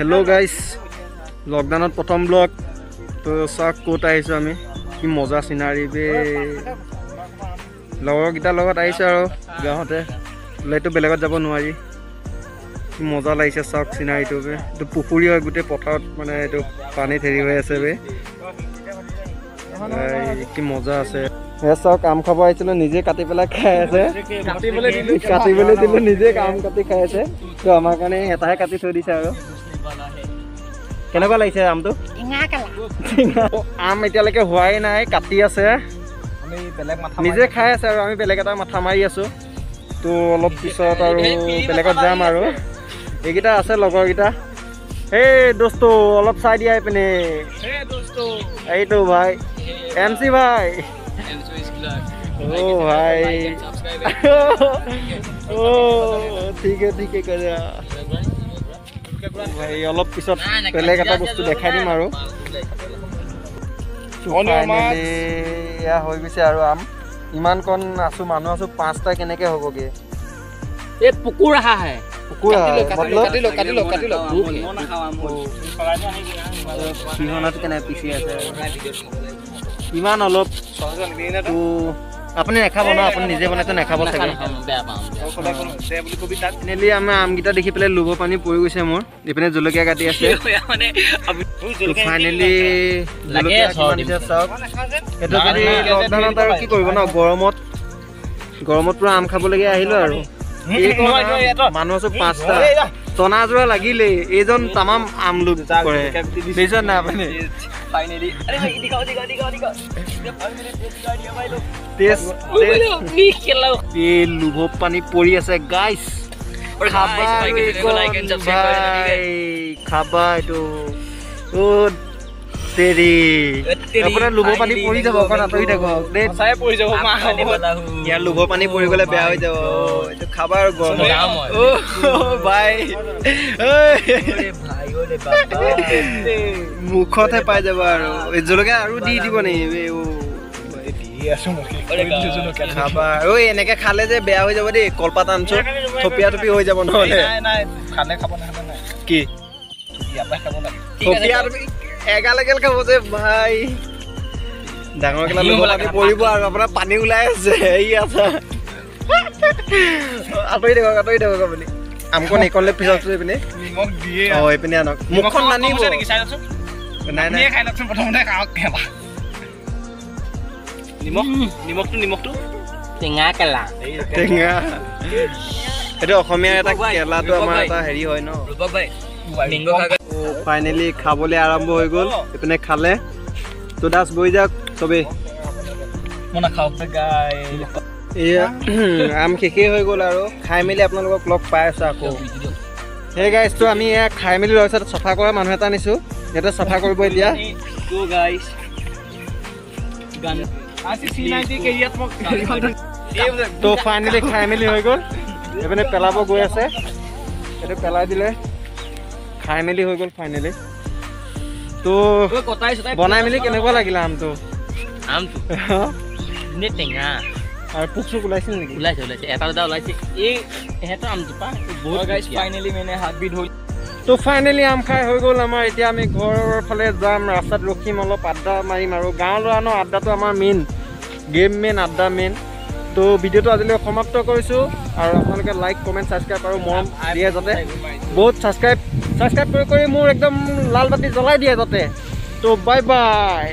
Hello' গাইছ, লকডাউনত প্ৰথম ব্লগ। তো চাওক ক'ত আহিছোঁ আমি, কি মজা চিনাৰী বে। লগৰকেইটাৰ লগত আহিছোঁ আৰু গাঁৱতে, ওলাইতো বেলেগত যাব নোৱাৰি। কি মজা লাগিছে চাওক চিনাৰীটো বে। এইটো পুখুৰী হয়, গোটেই পথাৰত মানে এইটো পানীত হেৰি হৈ আছে বে। কি মজা আছে। চাওক আম খাব আহিছিলোঁ, নিজে কাটি পেলাই খাই আছে। কাটিবলৈ দিলোঁ, নিজে আম কাটি খাই আছে। তো আমাৰ কাৰণে এটাহে কাটি থৈ দিছে আৰু। কেনেকুৱা লাগিছে আমটো? আম এতিয়ালৈকে হোৱাই নাই, কাটি আছে, নিজে খাই আছে আৰু আমি বেলেগ এটা মাথা মাৰি আছোঁ। তো অলপ পিছত আৰু বেলেগত যাম আৰু। এইকেইটা আছে লগৰকেইটা। এই দোস্ত অলপ চাই দিয়া এইপিনে। এইটো ভাই এম চি ভাই। অ' ভাই, অ' ঠিকে ঠিকে কৰা ভাই। অলপ পিছত বেলেগ এটা বস্তু দেখাই দিম আৰু। ফাইনেলি এয়া হৈ গৈছে আৰু আম। ইমানকণ আছো, মানুহ আছো 5টা, কেনেকে হ'বগে? এই পুকুৰা হে, পুকুৰা পিহনাটো কেনেকে পিচি আছে ইমান অলপ। আপুনি নাখাব ন? আপুনি নিজে বনাইছে, নাখাব চাগে। ফাইনেলি আমাৰ আমকেইটা দেখি পেলাই লোভৰ পানী পৰি গৈছে মোৰ। এইপিনে জলকীয়া কাটি আছে। ফাইনেলি জলকীয়া কিমান দিছে চাওক। সেইটো যদি লকডাউনত আৰু কি কৰিব ন, গৰমত গৰমত পুৰা আম খাবলগীয়া আহিলো আৰু। মানুহ আছো 5টা, টনা যোৰা লাগিলেই। এইজন তামাম আম লোভ কৰে, দেখিছে নাই আপুনি? লোভ পানী পৰি আছে গাইছ। খাবা এইটো তেৰি, আপোনাৰ লোভৰ পানী পৰি যাব, অকণ আঁতৰি থাকক দেই। ইয়াৰ লোভৰ পানী পৰি গ'লে বেয়া হৈ যাব। এইটো খাবা আৰু গৰম। বাই, মুখতহে পাই যাব আৰু। জলকীয়া আৰু দি দিব নেকি? খাবা ঐ, এনেকে খালে যে বেয়া হৈ যাব দেই। কলপাত আনছো, থপিয়া থপি হৈ যাব নহ'লে। কি থপিয়া থপি এগাল এগাল খাব যে ভাই। ডাঙৰ কেলা লোভৰ পানী পৰিব আৰু আপোনাৰ পানী ওলাই আছে। এই আছা, আঁতৰি থাকক, আঁতৰি থাকক আপুনি। আমকণ এইকণলৈ পিছত এইপিনে। অঁ এইপিনে আনক, মুখখন নানিব। নাই নাই, নিমখটো টেঙা কেলা, টেঙা। এইটো অসমীয়া এটা কেলাটো আমাৰ এটা হেৰি হয় ন। ফাইনেলি খাবলৈ আৰম্ভ হৈ গ'ল। এইপিনে খালে। তো দাস বহি যাওক চবেই। এয়া আম শেষেই হৈ গ'ল আৰু। খাই মেলি আপোনালোকক লগ পাই আছোঁ আকৌ। সেই গাইজটো আমি এয়া খাই মেলি লোৱাৰ পিছত চফা কৰা মানুহ এটা আনিছোঁ, ইয়াতে চফা কৰিব এতিয়া। তো ফাইনেলি খাই মেলি হৈ গ'ল। এইপিনে পেলাব গৈ আছে, এইটো পেলাই দিলে। খাই মেলি হৈ গ'ল ফাইনেলি। তো বনাই মেলি কেনেকুৱা লাগিলে আমটো? আমটো টেঙা আৰু পোক চোক ওলাইছিল নেকি? ওলাইছে ওলাইছে, এটা দুটা ওলাইছে। এই এহেঁতৰ আমজোপা বহুত। ফাইনেলি মানে হাত বিধ হ'ল। তো ফাইনেলি আম খাই হৈ গ'ল আমাৰ। এতিয়া আমি ঘৰৰ ফালে যাম, ৰাস্তাত ৰখিম, অলপ আড্ডা মাৰিম আৰু। গাঁৱৰ ল'ৰা ন, আড্ডাটো আমাৰ মেইন গেম, মেইন আড্ডা মেইন। তো ভিডিঅ'টো আজিলৈ সমাপ্ত কৰিছোঁ আৰু আপোনালোকে লাইক কমেণ্ট ছাবস্ক্ৰাইব আৰু মৰম দিয়ে যাতে, বহুত ছাবস্ক্ৰাইব কৰি কৰি মোৰ একদম লাল বাতি জ্বলাই দিয়ে যাতে। তো বাই বাই।